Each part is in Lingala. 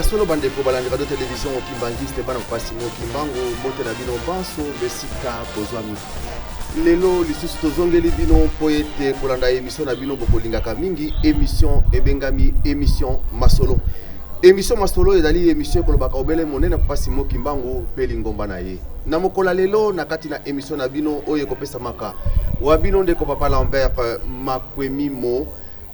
Solo bandeko balandi radio television kimbangiste, bana papa Simon Kimbangu, mbote na bino banso besika bozwami. Lelo lisusu tozongeli bino mpo ete kolanda emission na bino bokolingaka mingi, emission ebengami emission masolo. Emission masolo ezali emission ekolobaka obele monene papa Simon Kimbangu mpe lingomba na ye. Na mokolo ya lelo na kati na emission na bino oyo ekopesamaka wa bino ndeko papa Lambert Makwemimo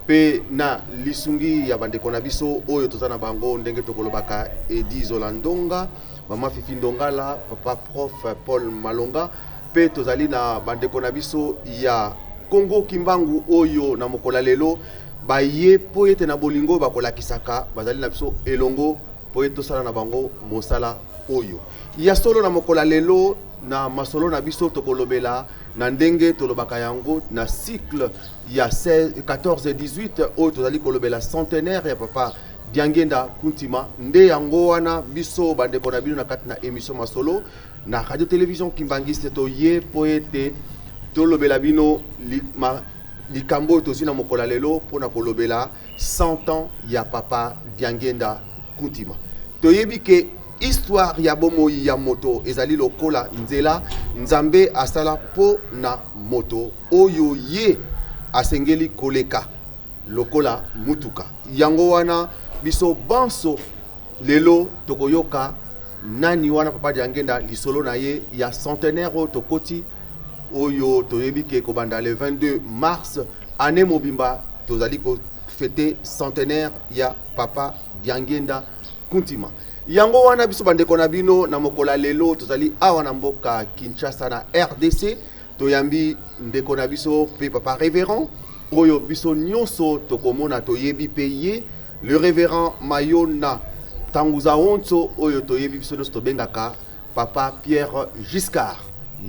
mpe na lisungi ya bandeko na biso oyo toza na bango ndenge tokolobaka Edi Zola Ndonga, mama Fifi Ndongala, papa prof Paul Malonga, mpe tozali na bandeko na biso ya Kongo Kimbangu oyo na mokolo ya lelo baye mpo ete na bolingo bakolakisaka bazali na biso elongo mpo ete tosala na bango mosala oyo ya solo. Na mokolo ya lelo na masolo na biso tokolobela na ndenge tolobaka yango na cycle ya 16, 14 18 oyo tozali kolobela centenaire ya papa Diangenda Kuntima. Nde yango wana biso bandeko na bino na kati na emission masolo na radio television kimbangiste toye mpo ete tolobela bino likambo oyo tozwi na mokolo ya lelo mpona kolobela 100 ans ya papa Diangenda Kuntima. Toyebi ke histoire ya bomoi ya moto ezali lokola nzela Nzambe asala mpo na moto oyo ye asengeli koleka lokola mutuka. Yango wana biso banso lelo tokoyoka nani wana papa Diangenda, lisolo na ye ya centenaire oyo tokoti, oyo toyebi ke kobanda le 22 mars année mobimba tozali kofete centenaire ya papa Diangenda Kuntima. Yango wana biso bandeko na bino na mokolo ya lelo tozali awa na mboka Kinshasa na RDC, toyambi ndeko na biso mpe papa révérend oyo biso nyonso tokomona toyebi mpe ye, le révérend Mayona Tanguza Wonso, oyo toyebi biso nyonso tobengaka papa Pierre Giscard.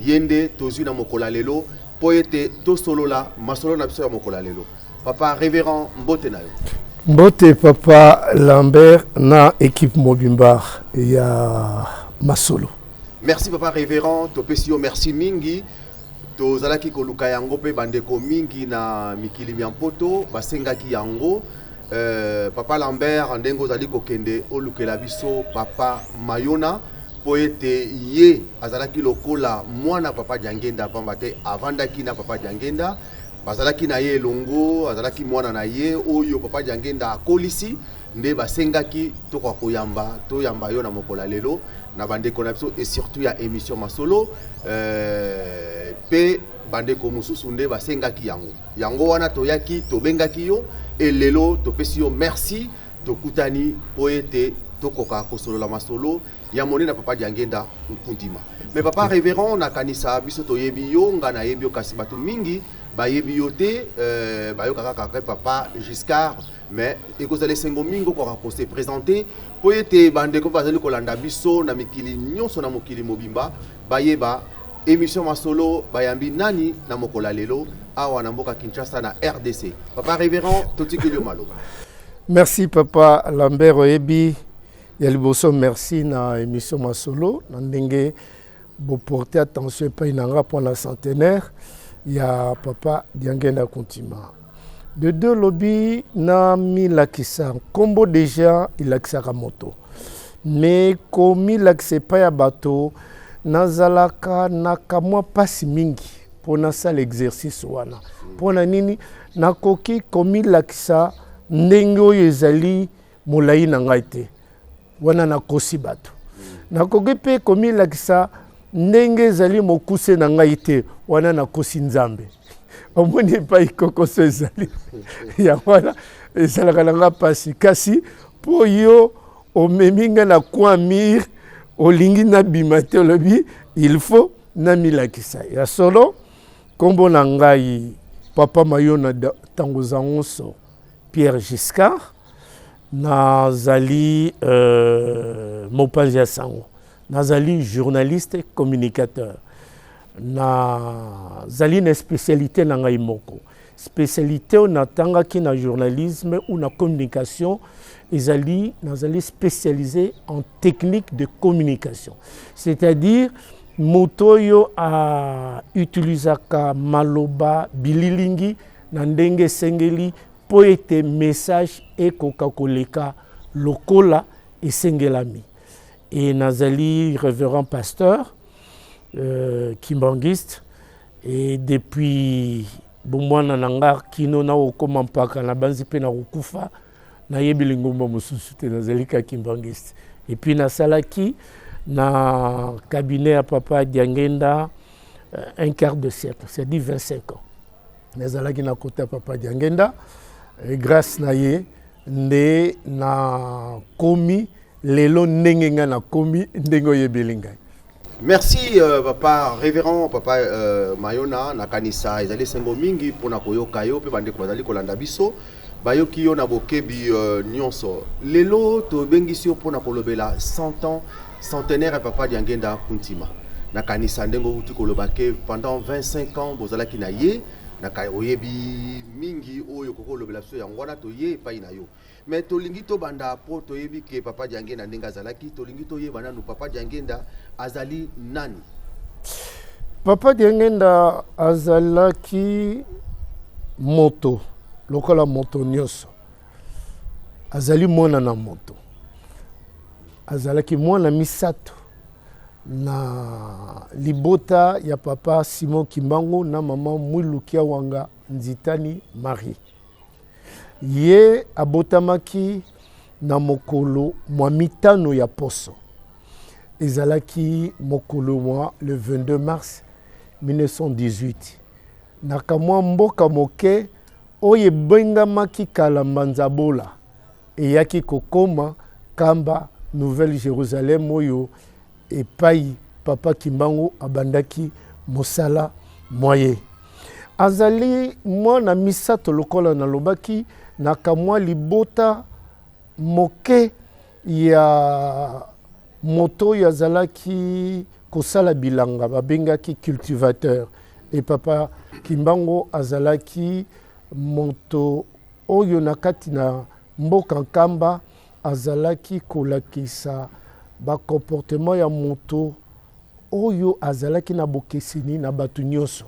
Ye nde tozwi na mokolo ya lelo mpo ete tosolola masolo na biso ya mokolo ya lelo. Papa révérend, mbote na yo. Mbote papa Lambert na équipe mobimba ya masolo. Merci papa révérend, topesi yo merci mingi. Tozalaki koluka yango mpe bandeko mingi na mikili mya mpoto basengaki yango. Papa Lambert, ndenge ozali kokende olukela biso papa Mayona mpo ete ye azalaki lokola mwana papa Diangenda, pamba te avandaki na papa Diangenda, bazalaki na ye elongo, azalaki mwana na ye oyo papa Diangenda akolisi. Nde basengaki tokoka koyamba toyamba yo na mokolo ya lelo na bandeko na biso et surtout ya émission masolo, mpe bandeko mosusu nde basengaki yango. Yango wana toyaki tobengaki yo e lelo topesi yo merci, tokutani mpo ete tokoka kosolola masolo ya monene na papa Diangenda Nkuntima. Mais papa révérend, nakanisa biso toyebi yo, nga nayebi yo, kasi bato mingi bayebi yo te, bayokaka kaka papa Giscard. Mais ekozala esengo mingi okoka kose présenter mpo ete bandeko bazali kolanda biso na mikili nyonso na mokili mobimba bayeba émission masolo bayambi nani na mokolo ya lelo awa na mboka Kinshasa na RDC. Papa révérend, totikeli yo maloba. Merci papa Lambert. Oyebi ya liboso, merci na émission masolo na ndenge boporte attention epai na nga mpona centenaire ya papa Diangenda Kuntima. De deux, lobi na milakisa nkombo deja elakisaka moto, me komilakisa epai ya bato nazalaka na kamwa mpasi mingi mpo nasala exercice wana. Mpo na nini? Nakoki komilakisa ndenge oyo ezali molai na ngai te, wana nakosi bato. Nakoki mpe komilakisa ndenge ezali mokuse na ngai te, wana nakosi Nzambe. Omoni epai kokoso ezali, yango wana ezalaka na nga mpasi. Kasi mpo yo omemi ngai na coin mire, olingi nabima te, olobi il faut namilakisa. Ya solo, nkombo na ngai papa Mayona Ntango Zangonso Pierre Giscard, nazali mopanzi ya sango, nazali journaliste communicateur, nazali na spécialité na ngai moko. Spécialité oyo natangaki na journalisme ou na communication ezali, nazali spécialisé en technique de communication, c'est-à-dire moto oyo autilisaka maloba, bililingi na ndenge esengeli mpo ete message ekoka koleka lokola. esengelami. Et nazali révérend pasteur kimbanguiste et depuis bomwana na nga kino nakokoma mpaka nabanzi mpe nakokufa nayebi lingomba mosusu te, nazali kaka kimbanguiste. Et puis nasalaki na cabinet ya papa Diangenda un quart de siècle, c'est-à-dire 25 ans. Nazalaki na kota ya papa Diangenda et grâce na ye nde nakomi lelo ndenge ngai nakomi ndenge oyebeli ngai. Merci papa révérend, papa Mayona. Nakanisa ezali esengo mingi mpona koyoka yo mpe bandeko bazali kolanda biso bayoki yo na bokebi nyonso. Lelo tobengisi yo mpona kolobela 100 ans, centenaire ya papa Diangenda Kuntima. Nakanisa ndenge outi koloba ke pendant 25 ans bozalaki na ye, oyebi mingi oyo okoki kolobela biso. Yango wana toye epai na yo. Mais tolingi tobanda mpo toyebi ke papa Diangenda ndenge azalaki, tolingi toyeba nanu papa Diangenda azali nani. Papa Diangenda azalaki moto lokola moto nyonso, azali mwana na moto, azalaki mwana misato na libota ya papa Simon Kimbangu na mama Mwilukia Wanga Nzitani Marie. Ye abotamaki na mokolo mwa mitano ya poso, ezalaki mokolo mwa le 22 mars 1918, na kamwa mboka moke oyo ebengamaki kala Mbanzabola, eyaki kokoma Kamba Nouvelle Jérusalem, oyo epai papa Kimbangu abandaki mosala mwa ye. Azali mwana misato lokola nalobaki na kamwa libota moke ya moto oyo azalaki kosala bilanga, babengaki cultivateur. E papa Kimbangu azalaki moto oyo na kati na mboka Nkamba azalaki kolakisa bacomportement ya moto oyo azalaki na bokeseni na bato nyonso.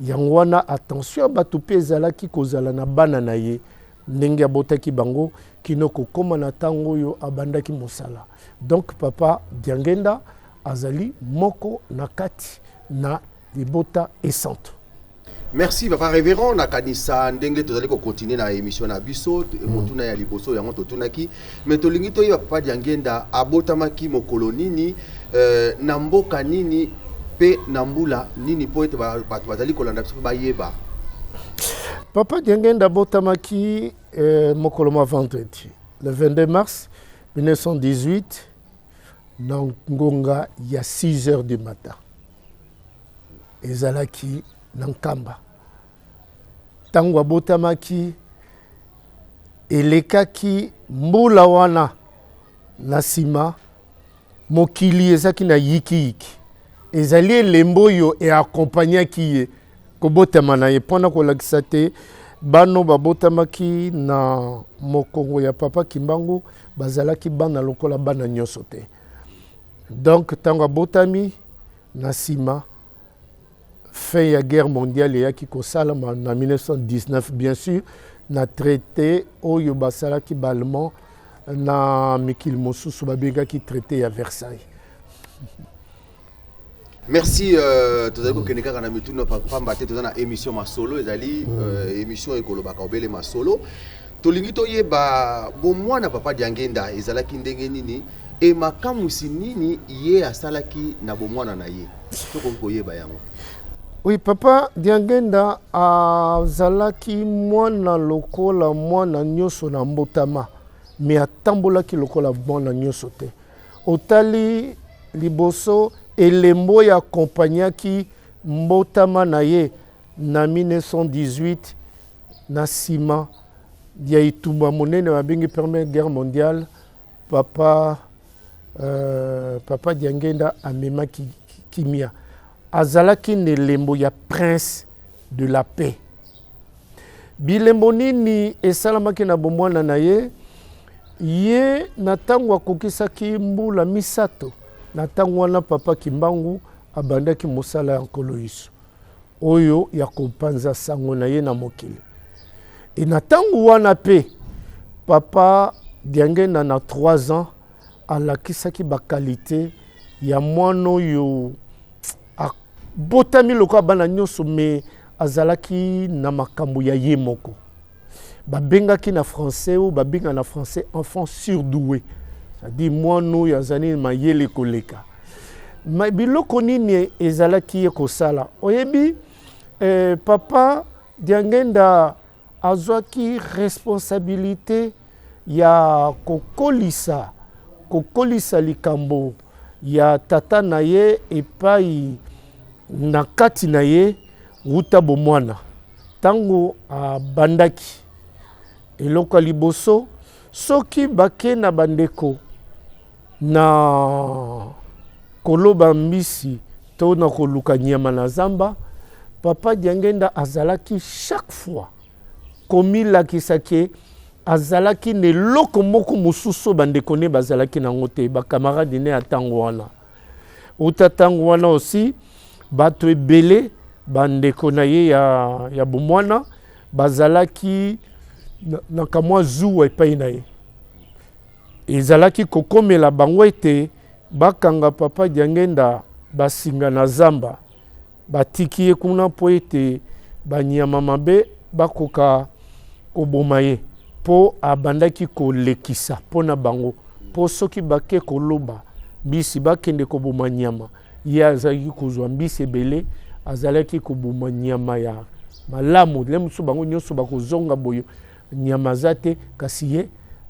Yango wana attention ya bato mpe ezalaki kozala na bana na ye ndenge abotaki bango kino kokóma na ntango oyo abandaki mosala. Donc papa Diangenda azali moko na kati na libota esantu. Merci papa révérend. Nakanisa ndenge tozali kocontinue na émission na biso, motuna ya liboso yango totunaki, mais tolingi toyeba papa Diangenda abotamaki mokolo nini, na mboka nini mpe na mbula nini, mpo ete bato bazali kolanda biso mpe bayeba. Papa Diangenda abotamaki mokolo mwa vendredi le 22 mars 1918 na ngonga ya 6 heures du matin, ezalaki na Nkamba. Ntango abotamaki, elekaki mbula wana na nsima mokili ezalaki na yikiyiki. Ezali elembo oyo eakompagnaki ye kobotama na ye mpona kolakisa te bano babotamaki na mokongo ya papa Kimbangu bazalaki bana lokola bana nyonso te. Donc ntango abotami, na nsima fin ya guerre mondiale eyaki kosalama na 1919, bien sûr na traité oyo basalaki baallemand na mikili mosusu, babengaki traité ya Versailles. Merci. Tozali kokende kaka na mituna, pamba te toza na émission Masolo. Ezali émission ekolobaka obele masolo. Tolingi toyeba bomwana papa Diangenda ezalaki ndenge nini e makamwisi nini ye asalaki na bomwana na ye, tokoki koyeba yango. Oui, papa Diangenda azalaki mwana lokola mwana nyonso na mbotama, me atambolaki lokola mwana nyonso te. Otali liboso elembo oyo akompagnaki mbotama na ye na 1918, na nsima ya etumba monene babengi Première Guerre mondiale, papa Diangenda amemaki kimia, azalaki na elembo ya prince de la paix. Bilembo nini esalamaki na bomwana na ye? Ye na ntango akokisaki mbula 3, na ntango wana papa Kimbangu abandaki mosala ya Nkolo Yesu oyo ya kopanza sango na ye na mokili. E na ntango wana mpe papa Diangenda na 3 ans. Alakisaki ba qualite ya mwana oyo abotami lokola bana nyonso, mais azalaki na makambo ya ye moko. Babengaki na français, oyo babenga na français enfant surdoué, c'est-à-dire mwana oyo azali mayele koleka. Ma biloko nini ezalaki ye kosala? Oyebi, papa Diangenda azwaki responsabilite ya kokolisa likambo ya tata na ye epai na kati na ye wuta bomwana. Ntango abandaki eloko ya liboso, soki bake na bandeko na koloba mbisi to na koluka nyama na zamba, papa Diangenda azalaki chaque fois komilakisa ke azalaki na eloko moko mosusu bandeko ne bazalaki nango te, bakamarade ne ya ntango wana. Uta ntango wana aussi bato ebele bandeko na ye ya bomwana bazalaki na kamwa zuwa epai na ye. Ezalaki kokomela bango ete bakanga papa Diangenda basinga na zamba, batiki ye kuna mpo ete banyama mabe bakoka koboma ye, mpo abandaki kolekisa mpo na bango, mpo soki bake koloba mbisi bakende koboma nyama, ye azalaki kozwa mbisi ebele, azalaki koboma nyama ya malamu. Le mosusu bango nyonso bakozonga boye, nyama aza te, kasi ye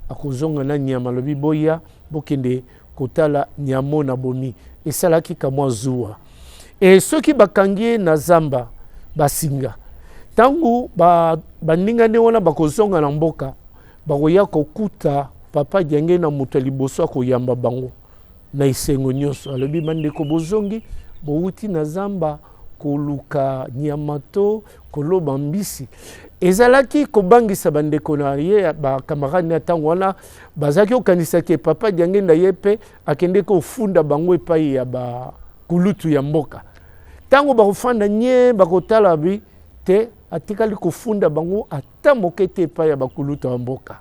akozonga na nyama, alobi boya bokende kotala nyama na bomi. Esalaki kamwa zuwa. E soki bakangi ye na zamba basinga, ntango baninga nde wana bakozonga na mboka, bakoya kokuta papa Diange na moto ya liboso akoyamba bango na esengo nyonso. Alobi bandeko bozongi, bowuti na zamba koluka nyama to koloba mbisi. Ezalaki kobangisa bandeko na ye, bakamarade na ntango wana bazalaki kokanisa ke papa Diangenda ye mpe akende kofunda bango epai ya bakulutu ya mboka. Ntango bakofanda nye bakotala bi te, atikali kofunda bango ata moke te epai ya bakulutu ya mboka.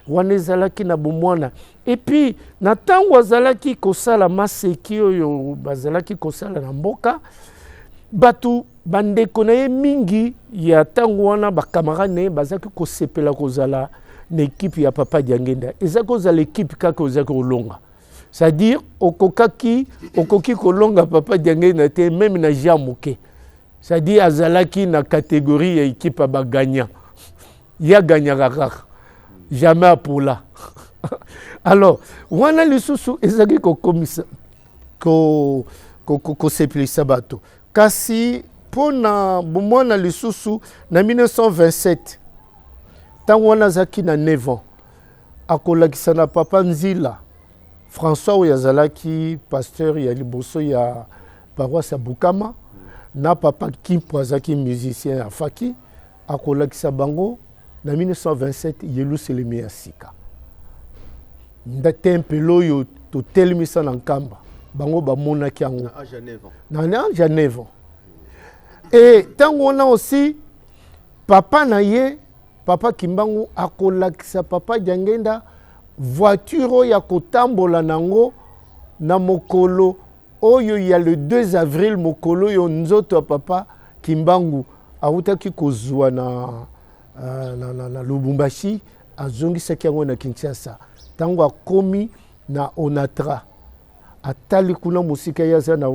Wana ezalaki na bomwana. Et puis na ntango azalaki kosala maseki oyo bazalaki kosala na mboka, bato bandeko na ye mingi ya ntango wana, bakamarade na ye bazalaki kosepela kozala na ekipe ya papa Diangenda. Eza kozala ekipe kaka ozalaki kolonga, c'est-à-dire okoki kolonga papa Diangenda te même na ja moke, c'est-à-dire azalaki na catégorie ya ekipe ya bagagnant, ya gagnaka kaka, jamais apola. Alors wana lisusu ezalaki kokomisa kosepelisa bato. Kasi mpona bomwana lisusu na 1927, ntango wana azalaki na 9 ans, akolakisa na papa Nzila François oyo azalaki pasteur ya liboso ya paroisse ya Bukama, na papa Kimpo azalaki musicien ya Faki, akolakisa bango na 1927 Yelusalemi ya sika, nda tempelo oyo totelemisa na Nkamba. Bango bamonaki yango na âge ya 9 ans. E ntango wana aussi papa na ye papa Kimbangu akolakisa papa Diangenda voiture oyo akotambola nango na mokolo oyo ya le 2 avril, mokolo oyo nzoto ya papa Kimbangu awutaki kozwa na Lubumbashi, azongisaki yango na Kinshasa. Ntango akomi na Onatra, atali kuna mosika, ye aza na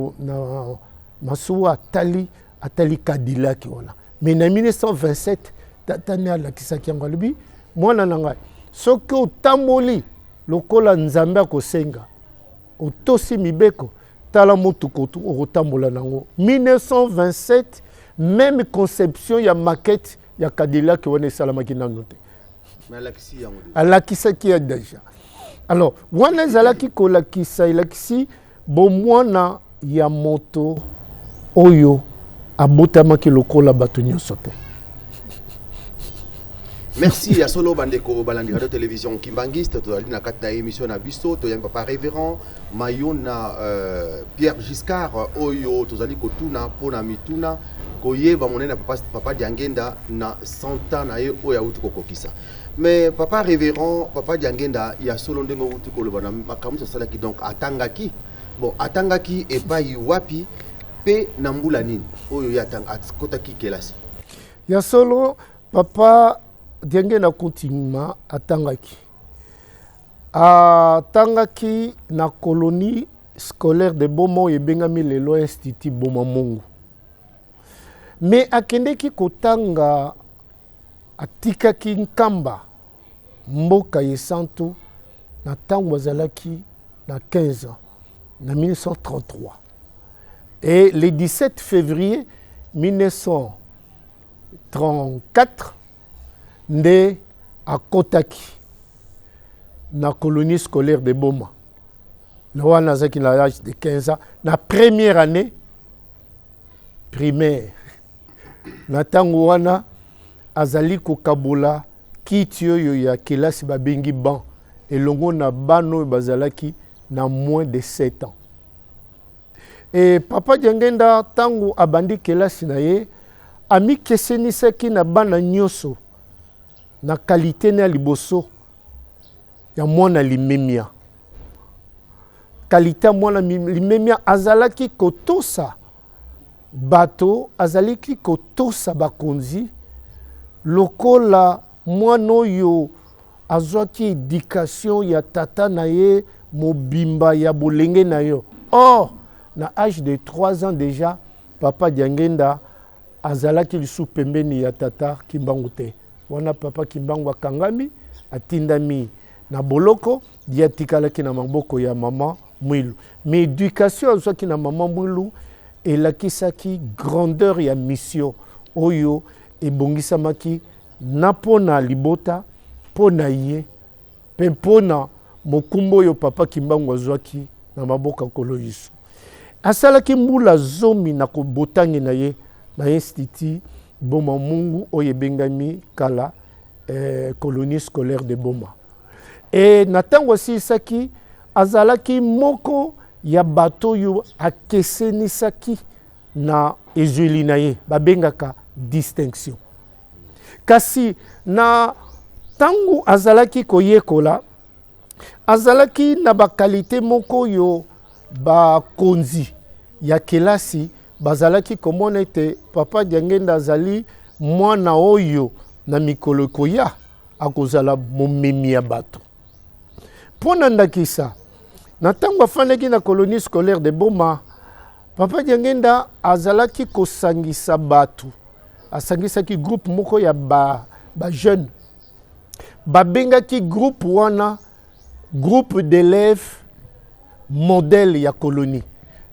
masuwa, atali Cadillac wana. Mais na 1927 tata ne alakisaki yango, alobi mwana na ngai, soki otamboli lokola Nzambe akosenga, otosi mibeko, tala motuka okotambola nango. 1927, même conception ya maquette ya Cadillac wana esalamaki nano te, alakisaki ya déjà. Alors wana ezalaki kolakisa, elakisi bomwana ya moto oyo abotamaki lokola bato nyonso te. Merci ya solo bandeko balandi radio télévision Kimbanguiste, tozali na kati na émission na biso, toyambi papa révérend Mayona Pierre Giscard oyo tozali kotuna mpona mituna koyeba monene ya papa Diangenda na 100 ans na ye oyo awuti kokokisa. Mais papa révérend, papa Diangenda, ya solo ndenge owuti koloba na makambo asalaki, donc atangaki, bon, atangaki epai wapi mpe na mbula nini oyo ye akotaki kelasi? Ya solo, papa Diangenda Kuntima atangaki na colonie scolaire de Boma oyo ebengami lelo Institut Boma Mungu. Mais akendeki kotanga, atikaki Nkamba, mboka esantu, na ntango azalaki na 15 ans, na 1933. Et le 17 février 1934 nde akotaki na colonie scolaire de Boma. Na wana azalaki na l'âge de 15 ans, na première année primaire. Na ntango wana azali kokabola kiti oyo ya kelasi babengi banc elongo na bana oyo bazalaki na moins de 7 ans. E papa Diangenda, ntango abandi kelasi na ye, amikesenisaki na bana nyonso na qualité na ya liboso ya mwana limemia. Qualité ya mwana limemia, azalaki kotosa bato, azalaki kotosa bakonzi lokola mwana oyo azwaki éducation ya tata na ye mobimba ya bolenge na yo. Or na âge de 3 ans déjà, papa Diangenda azalaki lisusu pembeni ya tata Kimbangu te. Wana papa Kimbangu akangami, atindami na boloko, ye atikalaki na maboko ya mama Mwilu. Mais éducation azwaki na mama Mwilu elakisaki grandeur ya mission oyo ebongisamaki na mpo na libota, mpo na ye mpe mpo na mokumba oyo papa Kimbangu azwaki na maboko ya Nkolo Yesu. Asalaki mbula 10 na botangi na ye na Institut Boma Mungu oyo ebengami kala colonie scolaire de Boma. E na ntango asilisaki, azalaki moko ya bato oyo akesenisaki na ezweli na ye, babengaka distinction. Kasi na ntango azalaki koyekola, azalaki na bakalite moko oyo bakonzi ya kelasi bazalaki komona ete papa Diangenda azali mwana oyo na mikolo ekoya akozala momemi ya bato. Mpo na ndakisa, na ntango afandaki na colonie scolaire de Boma, papa Diangenda azalaki kosangisa bato, asangisaki groupe moko ya ba jeune. Babengaki groupe wana groupe d'élèves modèle ya colonie.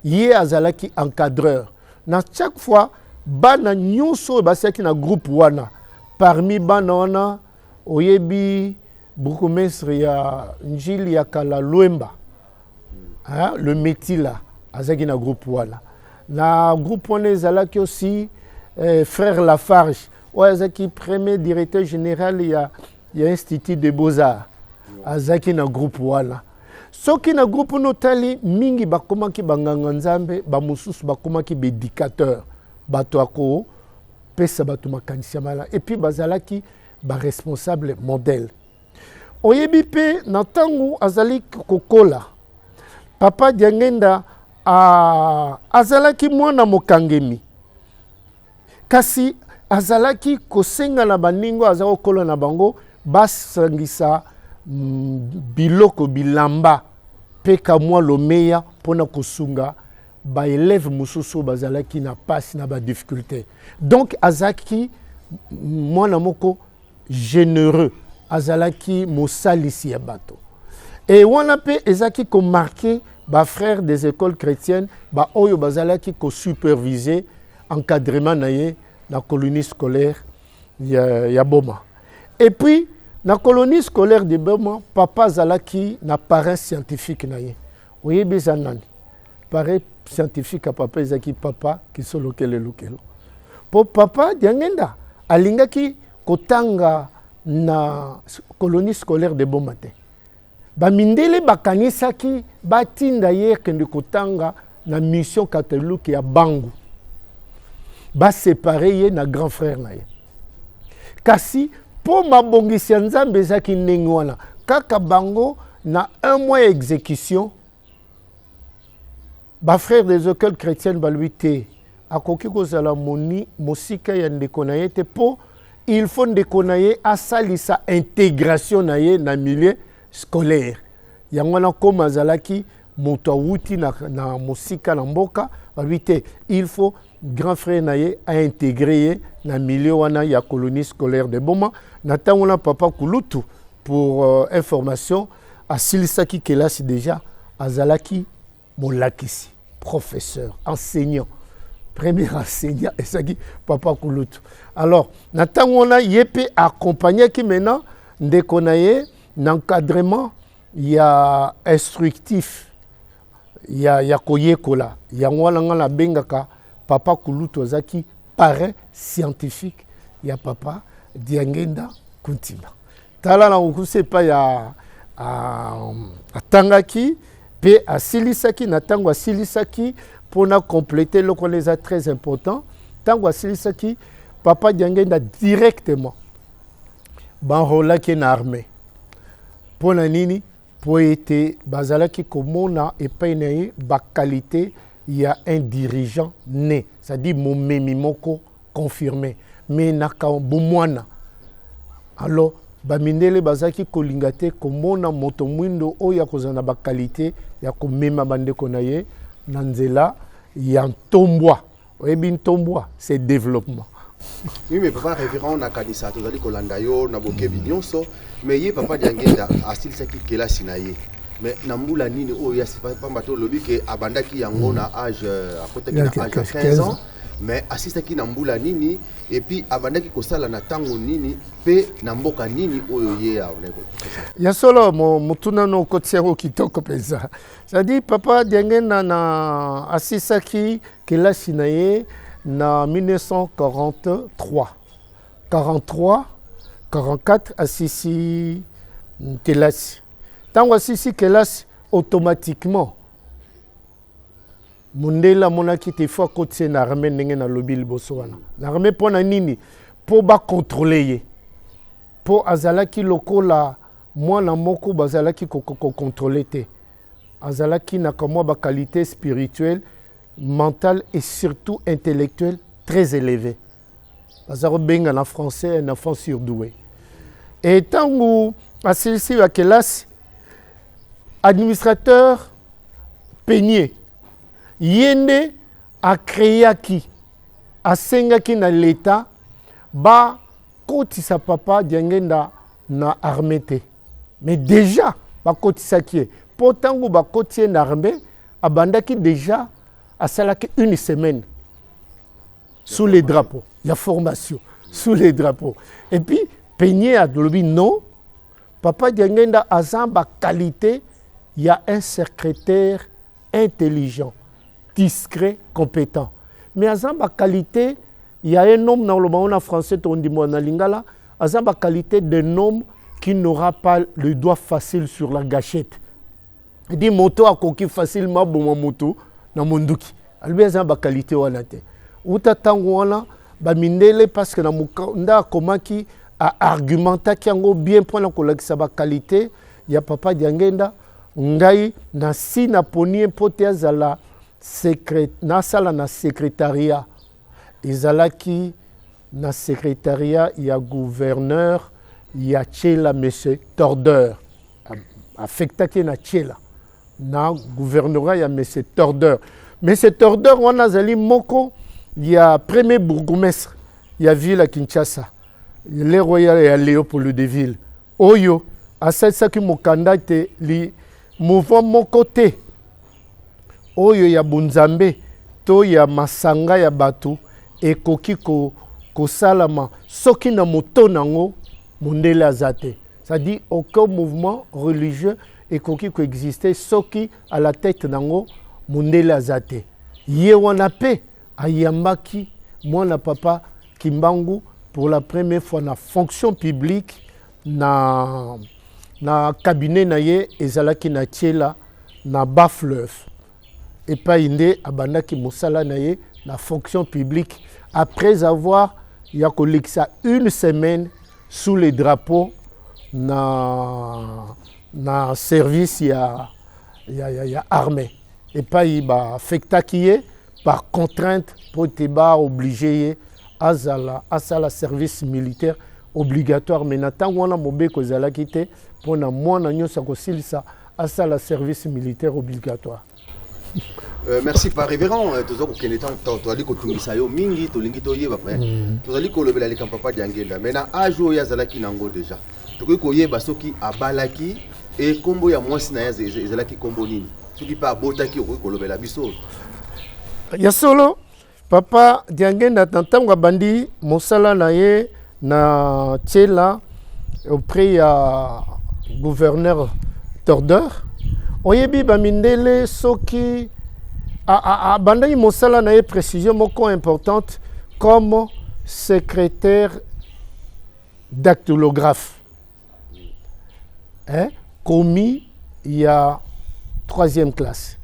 Ye azalaki encadreur. Na chaque fois bana nyonso oyo basiaki na groupe wana, parmi bana wana oyebi bourgmestre ya Njili ya kala Lwemba, hein, le Metila, azalaki na groupe wana. Na groupe wana ezalaki aussi frère Lafarge oyo azalaki premier directeur général ya Institut de Beaux-Arts, azalaki na groupe wana. Soki na groupe wana otali mingi bakomaki banganga nzambe, bamosusu bakomaki baéducateur, bato ya kopesa bato makanisi ya malamu, et puis bazalaki baresponsable modèle. Oyebi mpe na ntango azali kokola, papa Diangenda azalaki mwana mokangemi, kasi azalaki kosenga na baninga aza kokola na bango basangisa biloko, bilamba mpe kamwa lomeya mpona kosunga baélève mosusu oyo bazalaki na pasi na badifficulté. Donc azalaki mwana moko généreux, azalaki mosalisi ya bato. E wana mpe ezalaki komarquer bafrère des écoles chrétiennes baoyo bazalaki kosuperviser encadrement na ye na colonie scolaire ya Boma. Et puis na colonie scolaire de Boma, papa azalaki na parrain scientifique na ye. Oyebi eza nani parrain scientifique ya papa? Ezalaki papa Kisolokele Lukelo, mpo papa Diangenda alingaki kotanga. Na colonie scolaire de Boma te. Bamindele bakanisaki batinda ye akende kotanga na mission catholique ya Bangu, basepare ye na grand frère na ye. Kasi mpo mabongisi ya Nzambe ezalaki ndenge wana kaka, bango na un mois ya exécution, bafrère des écoles chrétiennes balobi te, akoki kozala moni mosika ya ndeko na ye te, mpo il faut ndeko na ye asalisa intégration na ye na milieu scolaire. Yango wana, koma azalaki moto awuti na mosika na mboka, balobi te, il faut grand frère na ye aintégrer ye na milieu wana ya colonie scolaire de Boma. Na ntango wana, papa kulutu, pour information, asilisaki kelasi déjà, azalaki molakisi, professeur, enseignant, premier enseignant ezalaki papa kulutu. Alors na ntango wana, ye mpe accompagnaki maintenant ndeko na ye na encadrement ya instructif ya koyekola. Yango wana nga nabengaka papa kulutu azalaki parrain scientifique ya papa Diangenda Kuntima. Tala na kokusa epai ya atangaki mpe asilisaki. Na ntango asilisaki, mpona compléter eloko wana eza très important, ntango asilisaki, papa Diangenda directement baenrôlaki ye na armée. Mpo na nini? Mpo ete bazalaki komona epai na ye baqualité ya un dirigeant né, c'est-à-dire momemi moko confirmé, mais na bomwana. Alors bamindele bazalaki kolinga te komona moto mwindo oyo akozala na baqualité ya komema bandeko na ye na nzela ya ntombwa. Oyebi ntombwa, c'est développement. Oui, mais papa révérend, nakanisa tozali kolanda yo na bokebi nyonso. Mais ye papa Diangenda asilisaki kelasi na ye, mais na mbula nini oyo ya pamba te olobi ke abandaki yango na âge, akotaki na âge ya 15 ans, mais asilisaki na mbula nini? Et puis abandaki kosala na ntango nini mpe na mboka nini oyo ye abandaki kosala? Ya solo, motuna no okotisi yango kitoko mpenza. C'est-à-dire papa Diangenda na asilisaki kelasi na ye na 1943, 43, 44 asisi kelasi. Ntango asisi kelasi, automatiquement mondele amonaki te faut akotisa ye na armée, ndenge nalobi liboso wana. Na armée mpo na nini? Mpo bacontrôler ye, mpo azalaki lokola mwana moko bazalaki kocontrôler te. Azalaki na kamwa baqualité spirituelle, mentale et surtout intellectuelle très élevée. Baza kobenga na français un enfant surdoué. E ntango asilisi ya kelasi, administrateur Penier ye nde acréaki, asengaki na l'État bakotisa papa Diangenda na armée te. Mais déjà bakotisaki ye, mpo ntango bakoti ye na armée, abandaki déjà, asalaki une semaine sous les drapeaux ya formation, sous les drapeaux. Et puis Penier alobi non, papa Diangenda aza baqualité ya un secrétaire intelligent, discret, compétent, mais aza baqualité ya un homme, na oloba ngo na français, tondimwa na lingala, aza baqualité d'un homme qui n'aura pas le doigt facile sur la gâchette, di moto akoki facilement aboma moto na monduki. Alobi aza na baqualité wana te. Uta ntango wana bamindele, parce que na mokanda akomaki, aargumentaki yango bien mpona kolakisa baqualité ya papa Diangenda. Ngai nasi naponi ye mpo te azala nasala na secrétariat. Ezalaki na secrétariat ya gouverneur ya Tshela, monsieur Tordeur. Affectaki ye na Tshela, na gouvernorat ya monsieur Tordeur. Monsieur Tordeur wana azali moko ya premier bourgmestre ya ville ya Kinshasa, le royal ya Léopoldville, oyo asalisaki mokanda te li mouvement moko te oyo ya bonzambe to ya masanga ya bato ekoki kosalama soki na moto nango mondele aza te. C'est-à-dire aucun mouvement religieux ekoki koexister soki à la tête nango mondele aza te. Ye wana mpe ayambaki mwana papa Kimbangu pour la première fois na fonction publique. na, na cabinet na ye ezalaki na Tshela na bas fleuve epai nde abandaki mosala na ye na fonction publique après avoir ya kolekisa une semaine sous le drapeau na, na service ya, ya, ya, ya armée epai baaffectaki ye par contrainte mpo ete baoblige ye azala asala service militaire obligatoire. Mais na ntango wana mobeko ezalaki te mpo na mwana nyonso akosilisa asala service militaire obligatoire. Merci pa révérend. Toza kokende ntango tozali kotungisa yo mingi, tolingi toyeba pe tozali kolobela likambo papa Diangenda. Mais na age oyo azalaki nango déjà, tokoki koyeba soki abalaki e nkombo ya mwasi na ye ezalaki nkombo nini? Soki mpe abotaki, okoki kolobela biso? Ya solo, papa Diangenda, na ntango abandi mosala na ye na Tshela auprès ya gouverneur Tordeur, oyebi bamindele, soki abandaki mosala na ye, précision moko importante, comme secrétaire dactylographe, hein, commis ya troisième classe,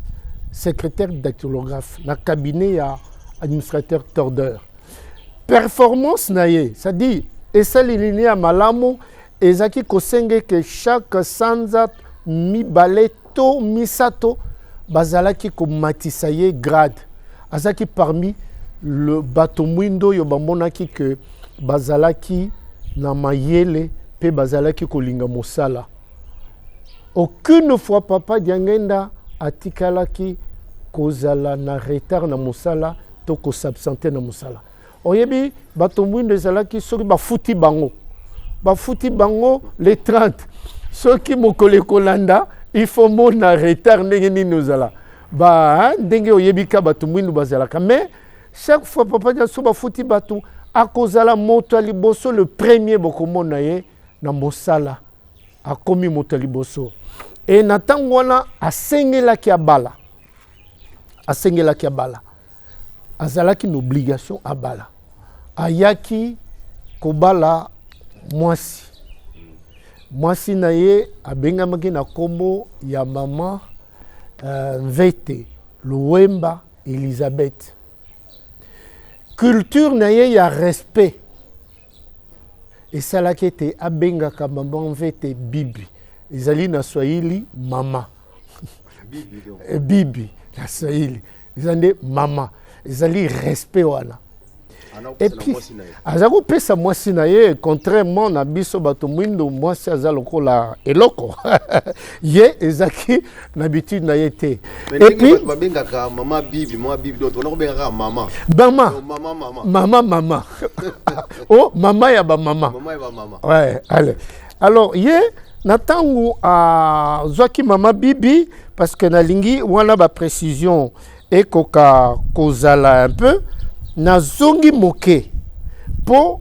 secrétaire dactylographe na cabinet ya administrateur Tordeur. Performance na ye, c'est-à-dire esaleli ya malamu, ezalaki kosenga ke chaque sanza mibale to misato bazalaki komatisa ye grade. Azalaki parmi le bato mwindo oyo bamonaki ke bazalaki na mayele mpe bazalaki kolinga mosala. Aucune fois papa Diangenda atikalaki kozala na retard na mosala to kos'absenter na mosala. Oyebi, bato mwindo ezalaki soki bafuti bango, bafuti bango le 30, soki mokolo ekolanda il faut mona retard ndenge nini ozala ba ndenge oyebi ka bato mwindu bazalaka. Mais chaque fois papa Dia, so bafuti bato, akozala moto ya liboso, le premier bokomona ye na mosala, akomi moto ya liboso. E na ntango wana asengelaki abala, asengelaki abala, azalaki na obligation abala. Ayaki kobala mwasi. Mwasi na ye abengamaki na nkombo ya mama Mvete Luwemba Elizabeth. Culture na ye ya respect esalaki ete abengaka mama Mvete Bibi. Ezali na Swahili mama. Bibi, donc. Bibi na Swahili eza nde mama, ezali respect wana. Et puis aza kopesa mwasi na ye, contrairement na biso bato mwindo, mwasi aza lokola eloko, ye ezaki na habitude na ye te. Et puis babengaka mama Bibi, mama Bibi, donc tona kobengaka mama. Mama. Mama, mama. Mama, mama, oh, mama ya bamama. Mama ya bamama. Ouais, allez. Alors ye na ntango azwaki mama Bibi, parce que nalingi wana baprécision ekoka kozala un peu, nazongi moke mpo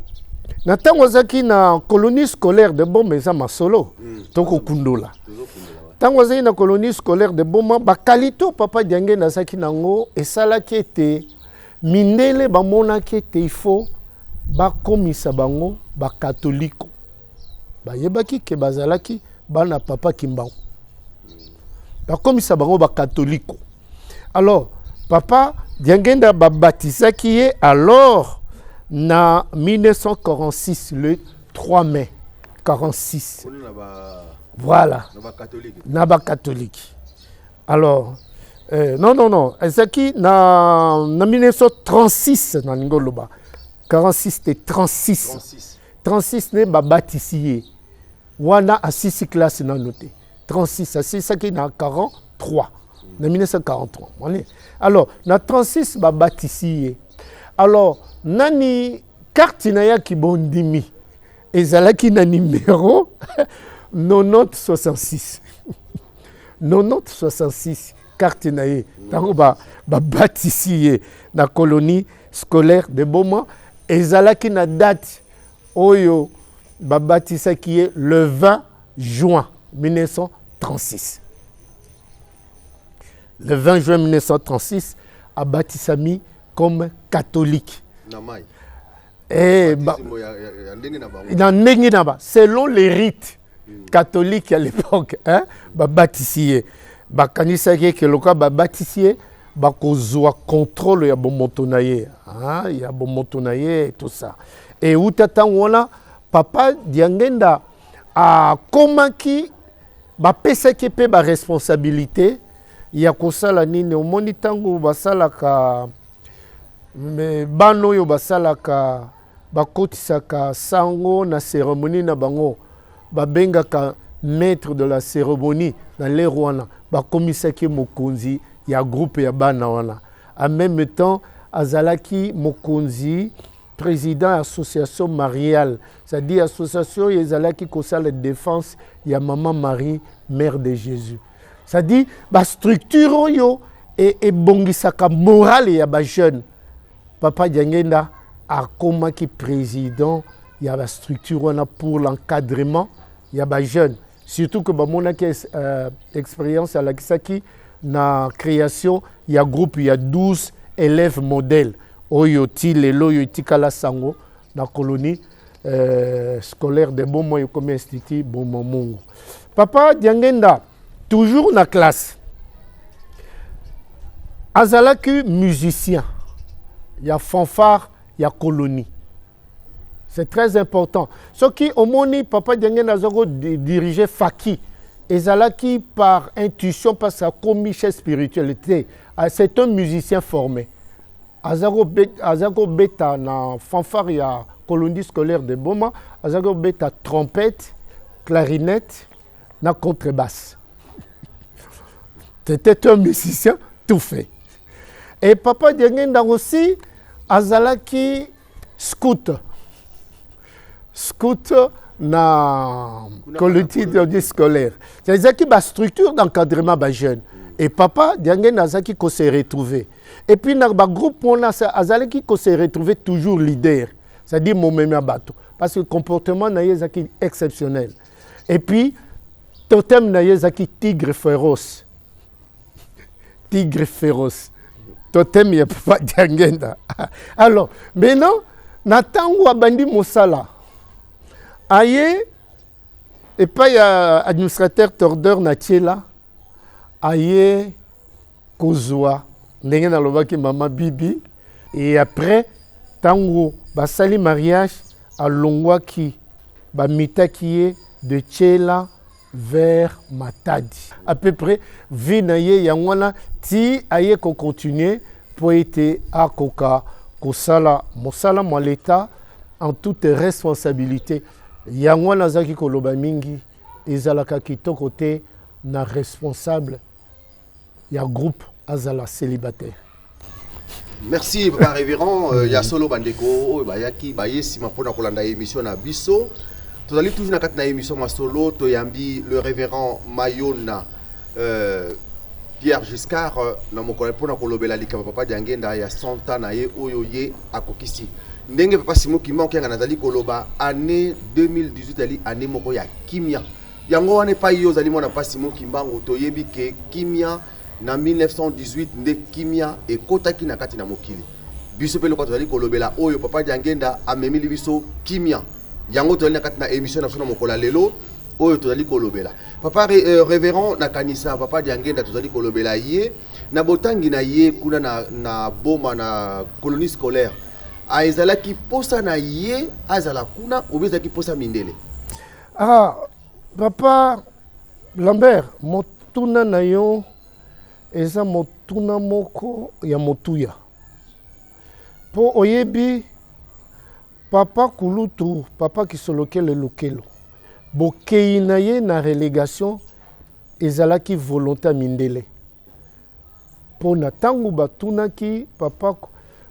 na ntango azalaki na colonie scolaire de Boma, eza masolo tokokundola. Ntango azalaki na colonie scolaire de Boma, baqualité papa Diangenda azalaki nango esalaki ete mindele bamonaki ete il faut bakomisa bango bakatoliko. Bayebaki ke bazalaki bana papa Kimbangu, bakomisa bango bakatoliko. Alors papa Diangenda babatisaki ye alors na 1946, le 3 mai 46. Voilà, na bacatholique. Alors non, non, non, ezalaki na 1936, nalingi oloba 46 te, 36. 36. 36 nde babatisi ye. Wana asisi classe nano te. 36, asilisaki na 43, na 1943 moni. Alors na 36 babatisi ye. Alors nani carte na ye bondimi ezalaki na numéro 9066, 9066 carte na ye ntango babatisi ye na colonie scolaire de Boma. Ezalaki na date oyo babatisaki ye, le 20 juin 1936. Le 20 juin 1936 abatisami comme catholique. Na mai. Eh, na ndenge na ba selon les rites catholiques à l'époque, hein, babatisi ye, bakanisaki eke lokola babatisi ye, bakozwa contrôle ya bomoto na ye, hein, ya bomoto na ye, tout ça. Euta ntango wana, papa Diangenda akomaki, bapesaki mpe baresponsabilité ya kosala nini. Omoni, ntango basalaka me bana oyo basalaka, bakotisaka sango na cérémonie na bango, babengaka maître de la cérémonie. Na l'heure wana bakomisaki mokonzi ya groupe ya bana wana. En même temps azalaki mokonzi, président ya association mariale, c'est-à-dire association oyo ezalaki kosala défense ya Mama Marie, mère de Jésus, c'est-à-dire bastructure oyo ebongisaka morale ya bajeune. Papa Diangenda akomaki président ya bastructure wana pour l'encadrement ya bajeune, surtout que bamonaki expérience alakisaki na création ya groupe ya 12 élèves modèles oyo ti lelo oyo etikala sango na colonie scolaire de Boma, ekomi Institut Boma Mungu. Papa Diangenda, toujours na classe, azalaki musicien ya fanfare ya colonie. C'est très important. Soki omoni papa Diangenda aza kodiriger faki, ezalaki par intuition, parce akomi chef spirituel te. C'est un musicien formé. Aza kobeta na fanfare ya colonie scolaire de Boma, aza kobeta trompette, clarinette na contrebasse. C'était un musicien tout fait. Et papa Diangenda aussi azalaki scout, scout na colonie scolaire. Ezalaki bastructure d'encadrement bajeune et papa Diangenda azalaki kose retrouver. Et puis na bagroupe wana azalaki kose retrouver toujours leader, c'est-à-dire momemi ya bato, parce que comportement na ye ezalaki exceptionnel. Et puis totem na ye ezalaki tigre féroce. Tigre féroce, totem ya papa Diangenda. Alors maintenant, na ntango abandi mosala, aye epai ya administrateur Tordeur na Tiela, aye kozwa ndenge nalobaki mama Bibi. Et après, ntango basali mariage, alongwaki, bamitaki ye de Tiela vers Matadi. À peu près vie na ye yango wana ti aye kocontinue mpo ete akoka kosala mosala mwa leta en toute responsabilité. Yango wana azalaki koloba mingi, ezalaka kitoko te na responsable ya groupe azala célibataire. Merci, papa révérend. Ya solo, bandeko oyo bayaki baye nsima mpona kolanda émission na biso, tozali toujours na kati na émission Masolo. Toyambi le révérend Mayona Pierre Giscard na mokolo mpona kolobela likambo papa Diangenda ya 100 ans na ye oyo ye akokisi. Ndenge papa Simon Kimbangu Kiangani azali koloba, année 2018 ezali année moko ya kimia. Yango wana, epai yo ozali mwana papa Simon Kimbangu, toyebi ke kimia na 1918 nde kimia ekotaki na kati na mokili. Biso mpe lokola tozali kolobela oyo papa Diangenda amemili biso kimia, yango tozali na kati na émission na biso na mokolo ya lelo oyo tozali kolobela papa révérend. Nakanisa papa Diangenda, tozali kolobela ye na botangi na ye kuna na Boma, na colonie scolaire. Ezalaki posa na ye azala kuna obi ezalaki posa mindele? Ah, papa Lambert, motuna na yo eza motuna moko ya motuya, mpo oyebi papa kulutu, papa Kisolokele Lukelo, bokei na ye na relégation ezalaki volonté ya mindele. Mpo na ntango batunaki papa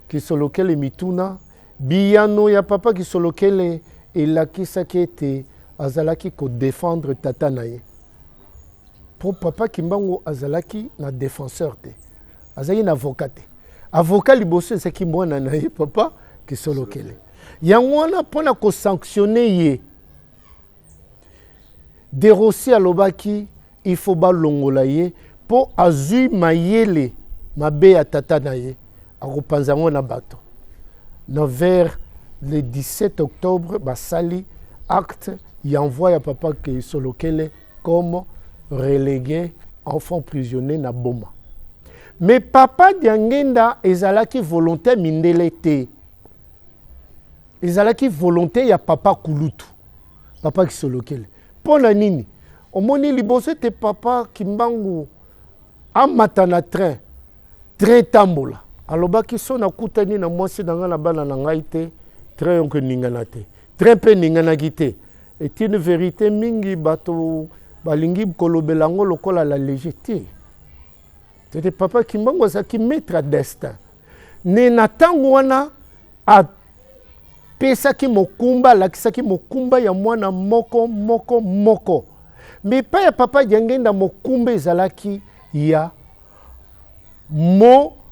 Kisolokele mituna, biyano ya papa Kisolokele elakisaki ete azalaki kodéfendre tata na ye, mpo papa Kimbangu azalaki na défenseur te, azalaki na avocat te. Avocat liboso ezalaki mwana na ye, papa Kisolokele. Yango wana, mpona kosanctionner ye, De Rossi alobaki il faut balongola ye mpo azwi mayele mabe ya tata na ye, akopanza yango na bato. Na vers Le 17 octobre basali acte ya envoi ya papa Kisolokele comme relégué enfant prisonnier na Boma. Mais papa Diangenda ezalaki volonté mindele te. Ezalaki volonté ya papa Kulutu, papa Kisolokele. Mpo na nini? Omoni liboso ete papa Kimbangu amata na train, train etambola, alobaki so nakutani na mwasi na ngai na bana na ngai te, train yonko eningana te. Train mpe eninganaki te. Est une verite mingi bato balingi kolobela yango lokola la léger te. Tete papa Kimbangu azalaki maître ya destin. Ne na ntango wana apesaki mokumba, alakisaki mokumba ya mwana moko moko moko. Mais epai ya papa Diangenda mokumba ezalaki ya mopanzi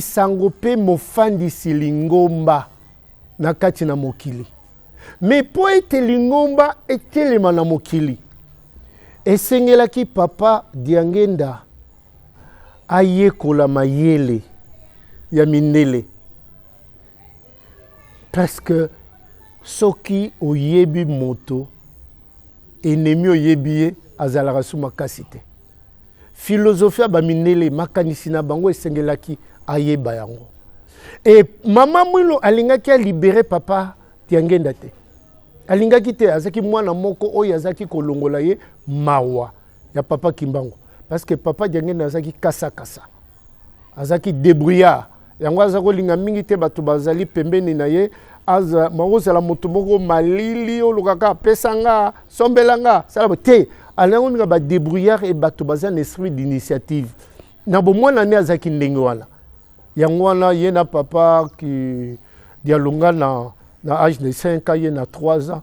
sango mpe mofandisi lingomba na kati na mokili. Mais mpo ete lingomba etelema na mokili, esengelaki papa Diangenda ayekola mayele ya mindele, parce que soki oyebi moto ennemi oyebi ye azalaka su makasi te. Philosophie ya bamindele, makanisi na bango esengelaki ayeba yango. E mama Mwilu alingaki alibere papa Diangenda te, alingaki te, azalaki mwana moko oyo azalaki kolongola ye mawa ya papa Kimbangu, parce que papa Diangenda azalaki kasa kasa, azalaki débrouillard, yango aza kolinga mingi te bato bazali pembeni na ye. Aza makozala moto moko malili olukaka apesa nga sombela nga sala te, alingi kolinga ba débrouillard e bato baza na esprit d'initiative. Na bomwana nde azalaki ndenge wana, yango wana ye na papa ki Dialunga na age de 5 ans, ye na 3 ans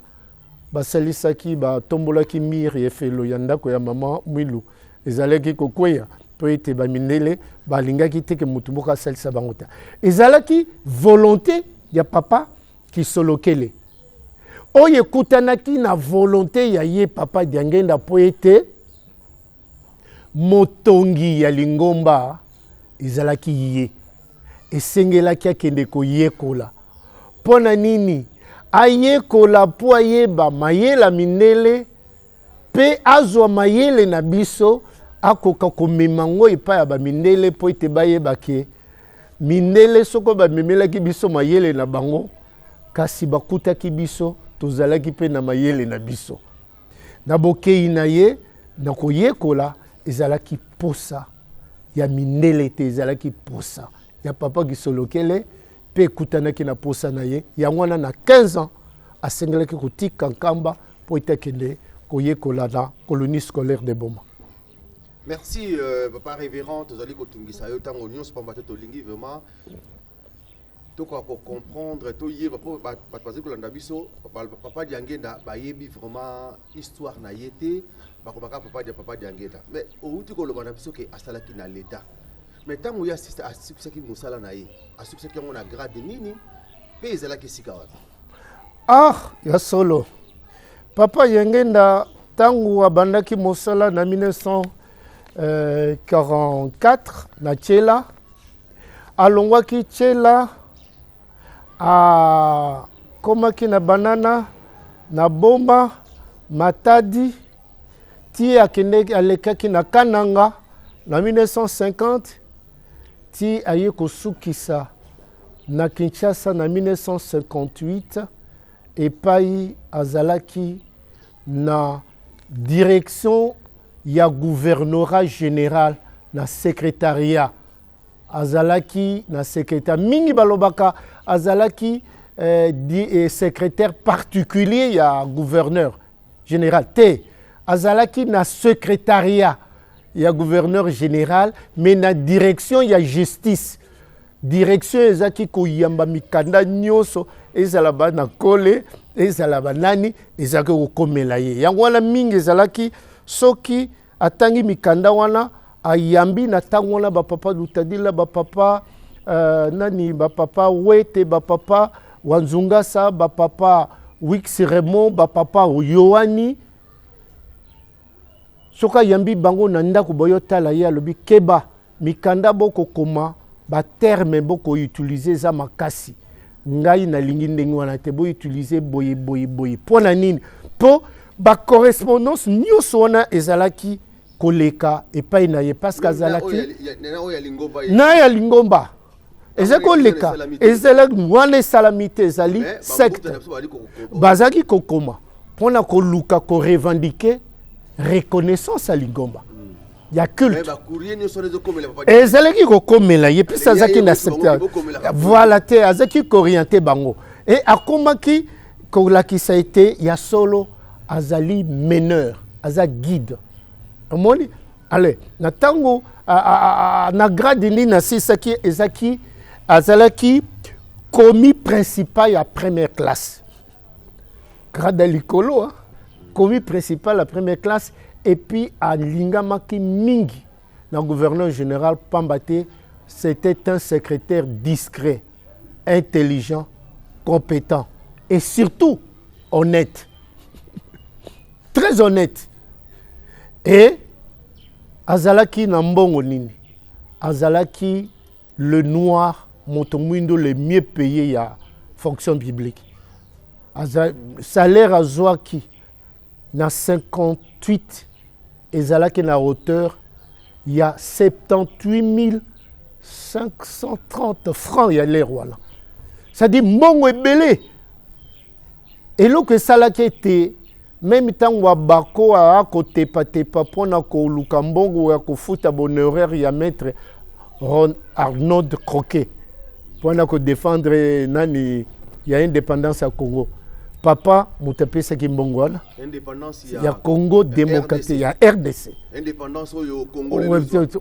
basalisaki, batombolaki mur efelo ya ndako ya mama Mwilu ezalaki kokweya mpo ete bamindele balingaki te ke motu moko asalisa bango te. Ezalaki volonté ya papa Kisolokele oyo ekutanaki na volonté ya ye papa Diangenda mpo ete motongi ya lingomba ezalaki ye, esengelaki akende koyekola. Mpo na nini ayekola? Mpo ayeba mayele mindele mpe azwa mayele na biso, akoka komema yango epai ya bamindele mpo ete bayeba ke mindele soko bamemelaki biso mayele na bango, kasi bakutaki biso tozalaki mpe na mayele na biso. Na bokei na ye na koyekola ezalaki posa ya mindele te, ezalaki posa ya papa Kisolokele mpe ekutanaki na posa na ye. Yango wana na 15 ans asengelaki kotika Nkamba mpo ete akende koyekola na colonie scolaire de Boma. Merci papa révérend, tozali kotungisa yo ntango nyonso pamba te tolingi vraiment tokoka kocomprendre, toyeba mpo bato bazali kolanda biso. Papa Diangenda bayebi vraiment histoire na ye te, bakobaka papa dia papa Diangenda, mais outi koloba na biso ke asalaki na l'État, mais ntango ye asukisaki mosala na ye, asukisaki yango na grade nini mpe ezalaki esika wapi? Ah, ya solo papa Diangenda ntango abandaki mosala na 1944 na Tshela, alongwaki Tshela akomaki na Banana, na Boma, Matadi, ti akendeki alekaki na Kananga na 1950 ti aye kosukisa na Kinshasa na 1958 epai azalaki na direction ya gouvernorat général na secrétariat. Azalaki na secrétaire mingi balobaka azalaki secrétaire particulier ya gouverneur général te, azalaki na secrétariat ya gouverneur général mais na direction ya justice. Direction ezalaki koyamba mikanda nyonso, ezala bana kole, ezala banani, ezalaki kokomela ye. Yango wana mingi ezalaki soki atangi mikanda wana ayambi na ntango wana bapapa Lutadila, bapapa nani, bapapa Wete, bapapa Wanzungasa, bapapa Wix Raymond, bapapa Yohani. Soki ayambi bango na ndako boyotala ye, alobi keba mikanda bokokoma, baterme bokoutilize eza makasi. Ngai nalingi ndenge wana te, boutilize boye boye boye. Mpo na nini? Mpo bacorrespondance nyonso wana ezalaki koleka epai na ye, parce que azalaki na ya lingomba ezali koleka, ezalaki wana esalami te, ezali secte. Bazalaki kokoma mpo na koluka korevendiquer reconnaissance ya lingomba ya culte. Ezalaki kokomela ye puisque azalaki na secteur, voilà te, azalaki koorienter bango e akomaki kolakisa ete ya solo azali meneur, aza guide. Omoni, ale na ntango na grade nini asisaki, ezaki azalaki commis principal ya première classe, grade ya likolo, commis principal ya première classe. Et puis alingamaki mingi na gouverneur général, pamba te c'était un secrétaire discret, intelligent, compétent et surtout honnête, très honnête. Et azalaki na mbongo nini? Azalaki le noir, moto mwindo le mieux payé ya fonction publique. Salaire azwaki na 58 ezalaki na hauteur ya 78 530 francs ya l'heure wana, c'est-à-dire mbongo ebele. Eloko esalaki ete même ntango abako akotepatepa mpona koluka mbongo ya kofuta bahonoraire ya maître Ron Arnold Croquet mpona kodéfendre nani ya indépendance ya Congo, papa moto apesaki mbongo wana ya Congo démocratique, ya RDC. Indépendance oyo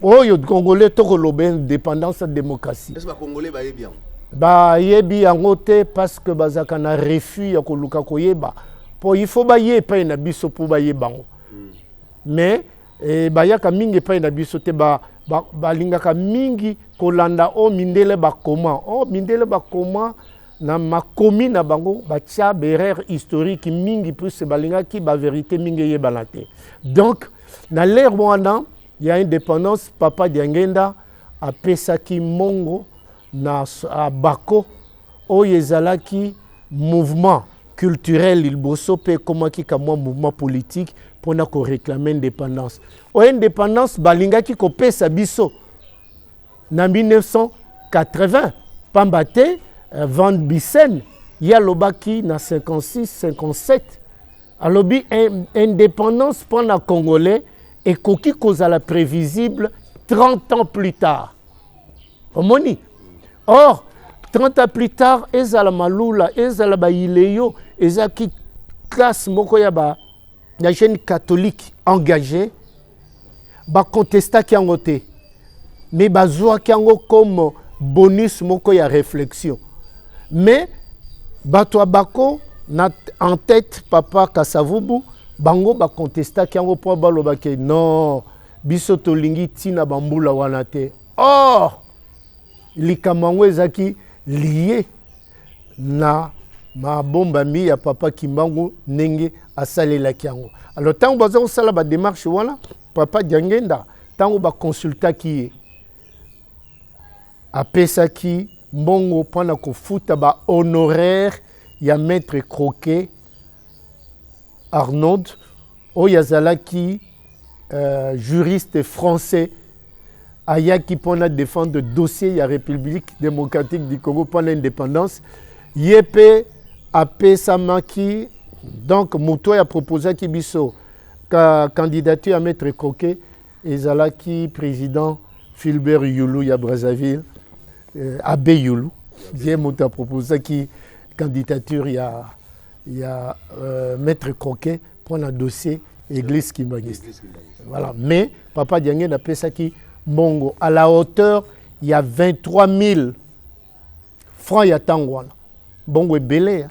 oyo congolais tokoloba indépendance ya démocratie. Bayebi yango? Bayebi yango te, parce que bazalaka na refus ya koluka koyeba, mpo il faut baye epai na biso mpo bayeba yango. Mais bayaka mingi epai na biso te. Balingaka mingi kolanda oyo mindele bakoma, oyo mindele bakoma na makomi na bango, batia baerreur historique mingi, puisque balingaki bavérité mingi eyebana te. Donc na l'heure wana ya indépendance, papa Diangenda apesaki mbongo na Abako, oyo ezalaki mouvement culturel liboso mpe ekomaki kamwa mouvement politique mpona koréclamer indépendance. Oyo indépendance balingaki kopesa biso na 1980, pamba te Van Bissen ye alobaki na 56 57, alobi indépendance mpona congolais ekoki kozala prévisible 30 ans plus tard. Omoni, or 30 ans plus tard, ezala Malula, ezala Bayileyo, ezalaki classe moko ya ba ya jeune catholique engagé, bacontestaki yango te, mais bazwaki yango comme bonus moko ya réflexion. Mais bato ya Bako, na en tête papa Kasavubu, bango bacontestaki yango mpo balobaki: non, biso tolingi ntina bambula wana te. Or likambo yango ezalaki lié na mabombami ya papa Kimbangu, ndenge asalelaki yango. Alors ntango baza kosala badémarche wana, papa Diangenda, ntango baconsultaki ye, apesaki mbongo mpona kofuta bahonoraire ya maître Croquet Arnaud, oyo azalaki juriste français, ayaki mpona défendre dossier ya République démocratique du Congo mpona indépendance. Ye mpe apesamaki. Donc moto oyo aproposaki biso ka candidature ya maître Croquet ezalaki président Philbert Yulu ya Brazzaville, abbé Yulu. Ye moto aproposaki candidature ya maître Croquet mpona dossier église kimbanguiste. Voilà. Mais papa Diangenda apesaki mbongo à la hauteur ya 23 000 francs ya ntango wana, mbongo ebele.